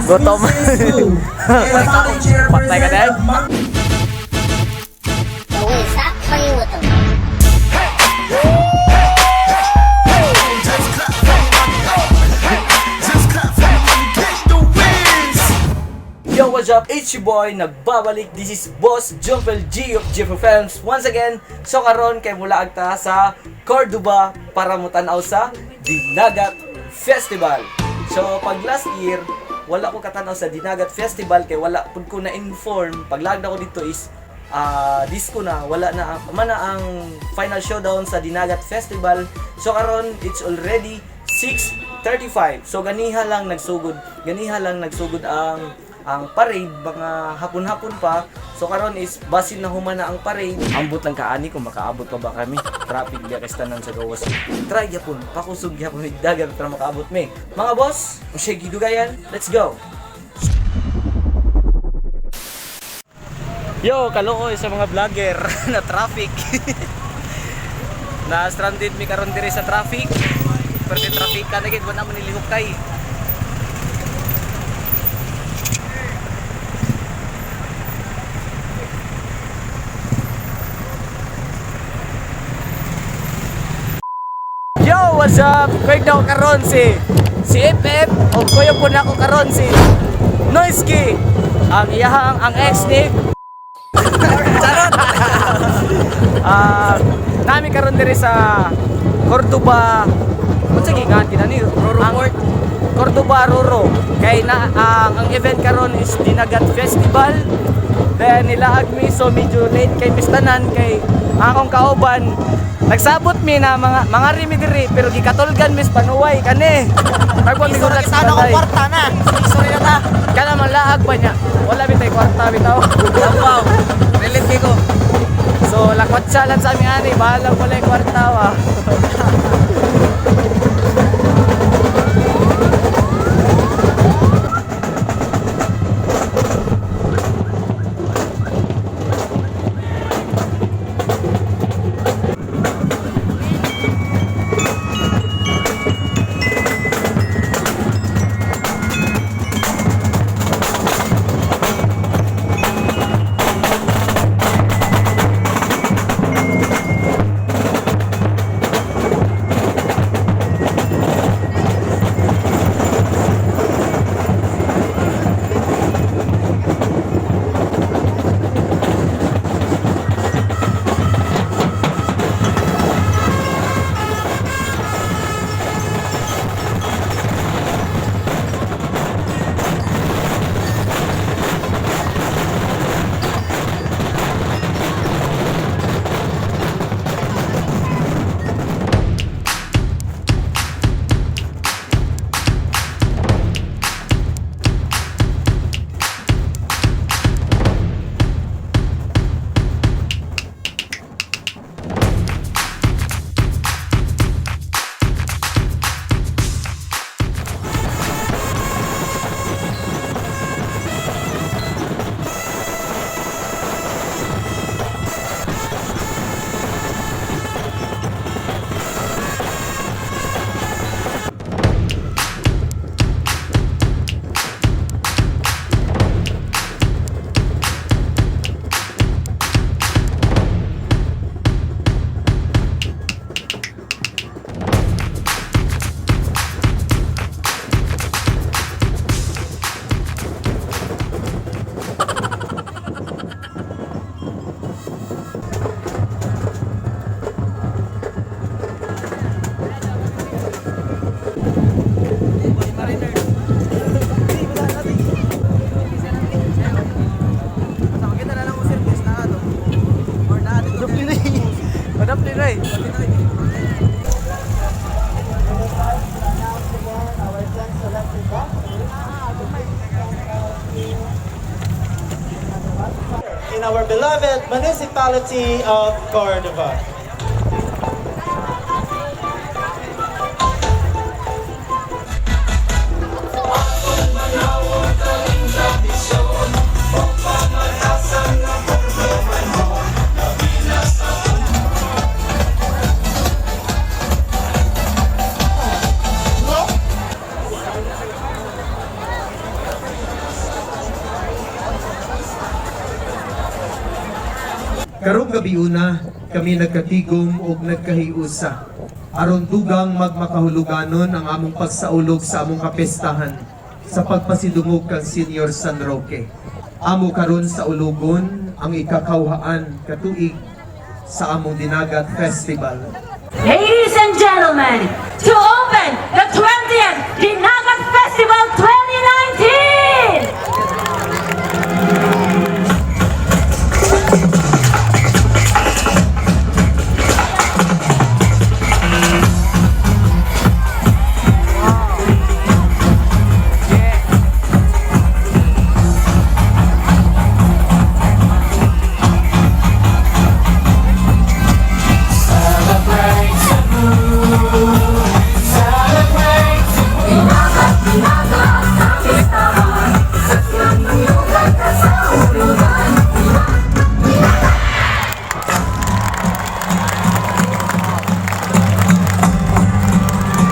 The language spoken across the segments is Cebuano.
Gutom. Mrs. Wu, and founding Patay ka chairperson dahil. of Mang- Stop playing with them. Yo, what's up? It's your boy, nagbabalik. This is Boss Jumpel G of G Films. Once again, so karon kay mula agta sa Cordoba para mutanaw sa Dinagat Festival. So, pag last year, wala ko katanaw sa Dinagat Festival kay wala pud ko na-inform. Paglag na ko dito is disco na, wala na mana ang final showdown sa Dinagat Festival. So karon it's already 6:35. So ganiha lang nagsugod, ganiha lang nagsugod ang parade mga hapon-hapon pa. So karon is basin na humana ang parade. Ambot lang kaani kung makaabot pa ba kami. Traffic diya kay tanan sa gawas. Try gyapon, pakusog gyapon mig dagan para makaabot mi. Mga boss, unsay gidugayan? Let's go. Yo, kaluoy sa mga vlogger na traffic. Na stranded mi karon diri sa traffic. Pero di traffic ka na gid wala man nilihok kay. Yo, what's up? Kuya daw karon si FF o kuya po na ako karon si Noisky. Ang iyahang ang ex ni Charot. Ah, nami karon diri sa Cordoba. Unsa giingan kinani? Roro Port. Cordoba Roro. Kay na ang event karon is Dinagat Festival. Then nilaag mi, so medyo late kay mistanan kay ang akong kauban nagsabot mi na mga rimi diri pero gikatulgan mis panuway kani. Tagwa mi gulat sa balay. kwarta na. Sorry na ta. Kana man laag pa niya. Wala bitay kwarta bitaw. Lampaw. Relate kay ko. So, lakwatsa lang sa aming ani, bahala wala yung kwarta wa. Madam Pinoy. In our beloved municipality of Cordova. Karong gabiuna kami nagkatigom og nagkahiusa aron dugang magmakahuluganon ang among pagsaulog sa among kapestahan sa pagpasidungog kang Senior San Roque. Amo karon saulugon ang ikakawhaan katuig sa among Dinagat Festival. Ladies and gentlemen, to open the 20th Dinagat Festival 2019!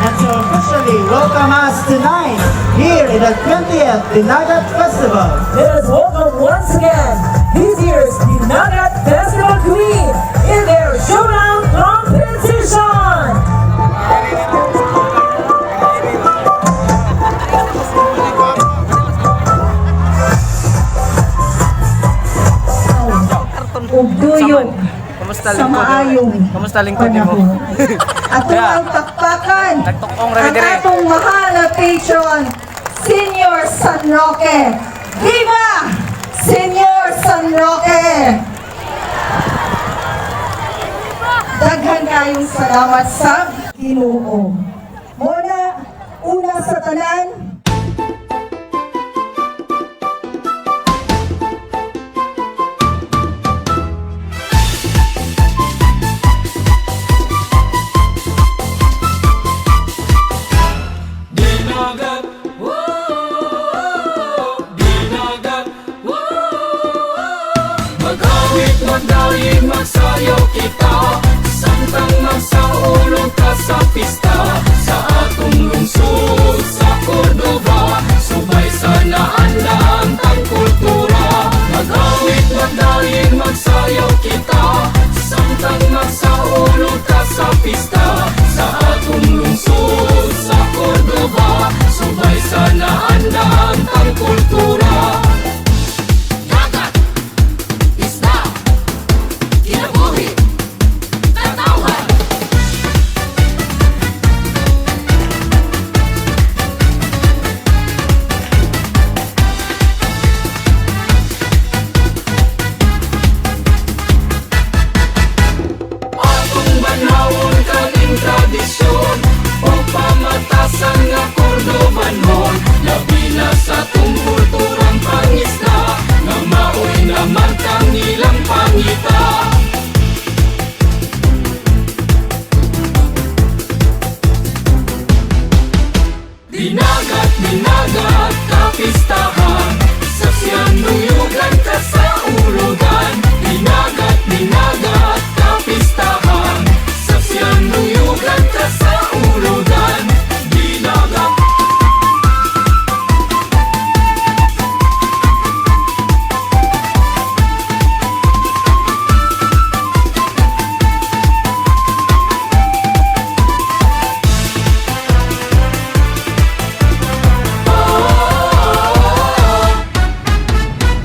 And to officially welcome us tonight here in the 20th Dinagat Festival. Let us welcome once again this year's Dinagat Festival Queen in their showdown competition! Ug duyog Kamusta sa lingkod? maayong Kamusta lingkod nimo? panahon. Ato ang pakpakan Nagtukong ra ang dire. atong mahal na patron, Senior San Roque. Viva Senior San Roque! Daghan kayong salamat sa Ginoo. Muna, una sa tanan, Dinagat, whoa, dinagat, whoa. Mag-awit, magdayeg, magsayaw kita. Samtang magsaulog ka sa pista. Sa atong lungsod, sa Cordova. Subay sa naandang ang kultura. Mag-awit, magdayeg, magsayaw kita. Samtang magsaulog ka sa pista. Sa atong lungsod, sa Cordova. Subay sa naandang ang kultura. Dagat! Isda! Kinabuhi! Katawhan! Atong banhawon kaning tradisyon o pamatasan nga Cordovanhon. Labi na sa atong kulturang pangisda nga maoy naman kang nilang pangita. Dinagat, dinagat, kapistahan. Sa siyanuyugan ka sa ulugan. Dinagat, dinagat, kapistahan. Sa siyanuyugan ka sa ulugan. Dinagat.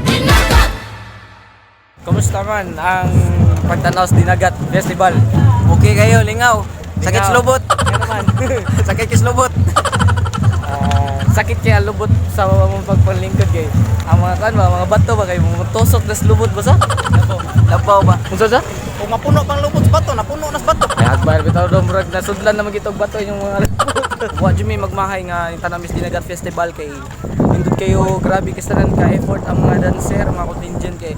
Dinagat! Kumusta man ang pagtanaw sa Dinagat Festival? Okay kayo, lingaw. Sakit Lingaw. sa lubot. Ano naman? Sakit kay lubot. Ah, sakit kay ang lubot sa mga pagpanlingkod kay. Ang mga kan ba, mga bato ba kay mga tusok nas lubot ba sa? Labaw ba? Unsa sa? Kung mapuno pang lubot sa bato, napuno na sa bato. Ay agbayar bitaw do murag nasudlan naman gitog bato inyong mga Wa jud mi magmahay nga yung Tanamis Dinagat Festival kay nindot kayo, grabe kay tanan ka effort ang mga dancer, mga contingent kay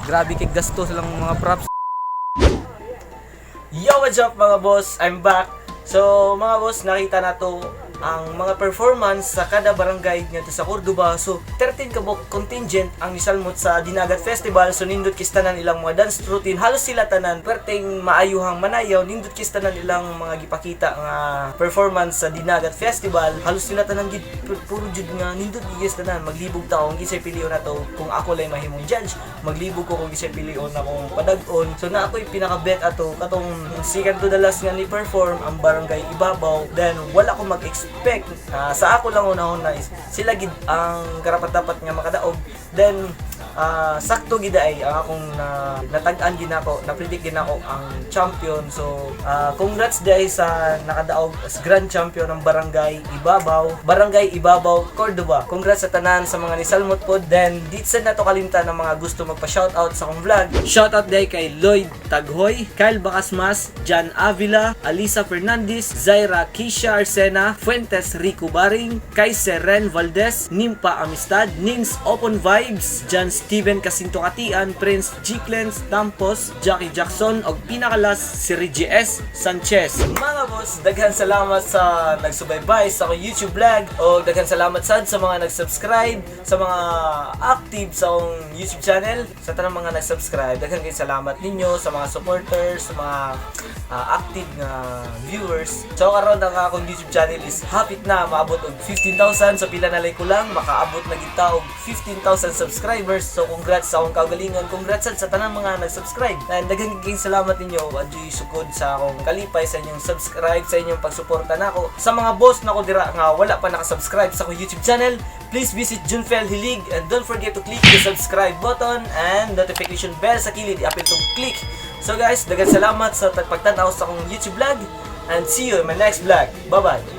grabe kay gasto silang mga props. Yo, what's up, mga boss? I'm back. So, mga boss, nakita na to ang mga performance sa kada barangay ngadto sa Cordoba. So 13 ka buok contingent ang nisalmot sa Dinagat Festival. So nindot kis tanan ilang mga dance routine. Halos sila tanan perteng maayuhang manayaw, nindot kis tanan ilang mga gipakita nga performance sa Dinagat Festival. Halos sila tanan gid puro jud nga nindot gid tanan. Maglibog ta kung ginsay pilion nato. Kung ako lay mahimong judge, maglibog ko kung ginsay pilion akong padag-on. So na ako'y pinaka-bet ato katong second to the last nga ni perform ang Barangay Ibabaw. Then wala ko mag-expect. Sa ako lang unahon na is sila gid ang karapat-dapat nga makadaog. Then sakto gid ay ang akong na, natag-an gid nako, na-predict gid nako ang champion. So congrats diay sa nakadaog as grand champion ng Barangay Ibabaw, Barangay Ibabaw, Cordoba. Congrats sa tanan sa mga nisalmot pod. Then di sad nato kalimtan ng mga gusto magpa-shoutout sa akong vlog. Shoutout diay kay Lloyd Taghoy, Kyle Bacasmas, Jan Avila, Alisa Fernandez, Zaira Kisha Arsena, Fuentes Rico Baring, kay Seren Valdez, Nimpa Amistad, Nins Open Vibes, John Steven Casinto Katian, Prince G. Tampos, Jackie Jackson, og pinakalas si Reggie S. Sanchez. Mga boss, daghan salamat sa nagsubaybay sa akong YouTube vlog o daghan salamat sad sa mga nag-subscribe, sa mga active sa akong YouTube channel, sa tanang mga nag-subscribe. Daghan kay salamat ninyo sa mga supporters, sa mga active nga viewers. So karon ang akong YouTube channel is hapit na maabot og 15,000, so pila na lay kulang makaabot na gid ta og 15,000 subscribers. So congrats sa akong kaugalingon, congrats sad sa tanang mga nag-subscribe. And daghan kayong salamat ninyo. Adyoy sukod sa akong kalipay sa inyong subscribe, sa inyong pagsuporta nako. Sa mga boss nako dira nga wala pa naka-subscribe sa akong YouTube channel, please visit Junfel Hilig and don't forget to click the subscribe button and notification bell sa kilid. Apil tong click. So guys, daghan salamat sa pagtanaw sa akong YouTube vlog and see you in my next vlog. Bye-bye.